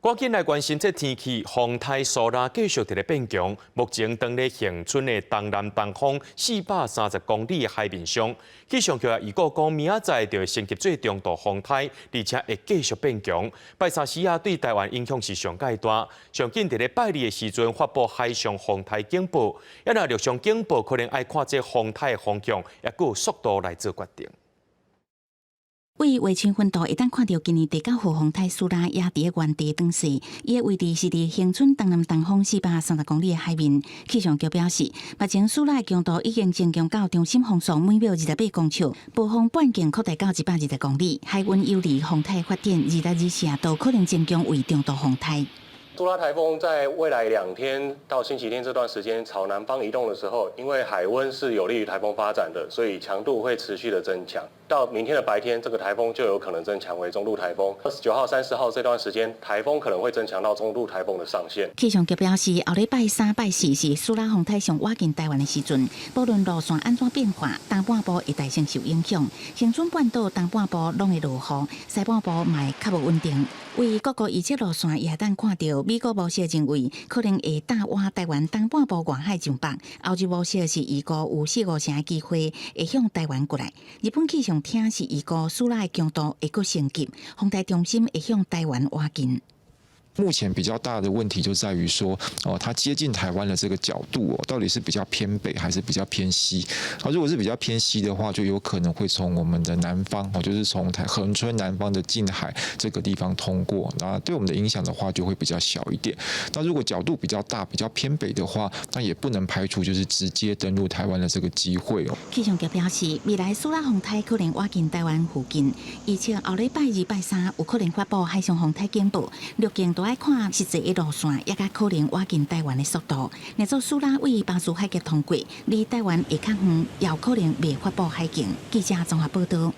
趕緊來關心這天氣，風颱蘇拉繼續佇咧變強。目前當咧恆春的東南東方430公里的海面上，氣象局也預告講，明仔載就會升級做中度風颱，而且會繼續變強。拜三時仔對台灣影響是上蓋大。上緊佇咧拜二的時陣發布海上風颱警報，啊若陸上警報可能愛看這風颱的方向，抑閣有速度來做決定。位於恆春半島會當看著今年第九號風颱蘇拉也佇咧原地轉勢，伊的位置是佇恆春東南東方430公里的海面。氣象局表示，目前蘇拉的強度已經增強到中心風速每秒28公尺，暴風半徑擴大到120公里，海溫有利風颱發展，24時都可能增強為中度風颱。蘇拉颱風在未來2天到星期天這段時間朝南方移動的時候，因為海溫是有利於颱風發展的，所以強度會持續的增強。到明天的白天，這個颱風就有可能增強為中度颱風。29號、30號這段時間，颱風可能會增強到中度颱風的上限。氣象局表示，後禮拜三、拜四是蘇拉風颱上倚近台灣的時陣，無論路線按怎變化，東半部會大先受影響。恆春半島東半部攏會落雨，西半部嘛會較無穩定。為各國預測路線，也會當看著美國模式認為可能會搭倚台灣東半部外海上北，歐洲模式是預估有四五成的機會會向台灣過來。日本氣象廳是預估蘇拉的強度會閣升級，風台中心會向台灣倚近。目前比較大的問題就在於說，哦，它接近台灣的這個角度哦，到底是比較偏北還是比較偏西？啊，如果是比較偏西的話，就有可能會從我們的南方，哦，就是從台恆春南方的近海這個地方通過，那對我們的影響的話就會比較小一點。那如果角度比較大、比較偏北的話，那也不能排除就是直接登陸台灣的這個機會哦。氣象局表示，未來蘇拉風台可能倚近台灣附近，而且後禮拜二、拜三有可能發布海上風台警報，陸警都愛看實際的路線，抑佮可能倚近台灣的速度。若做蘇拉位巴士海峽通過，離台灣會較遠，也有可能袂發布海警。記者綜合報道。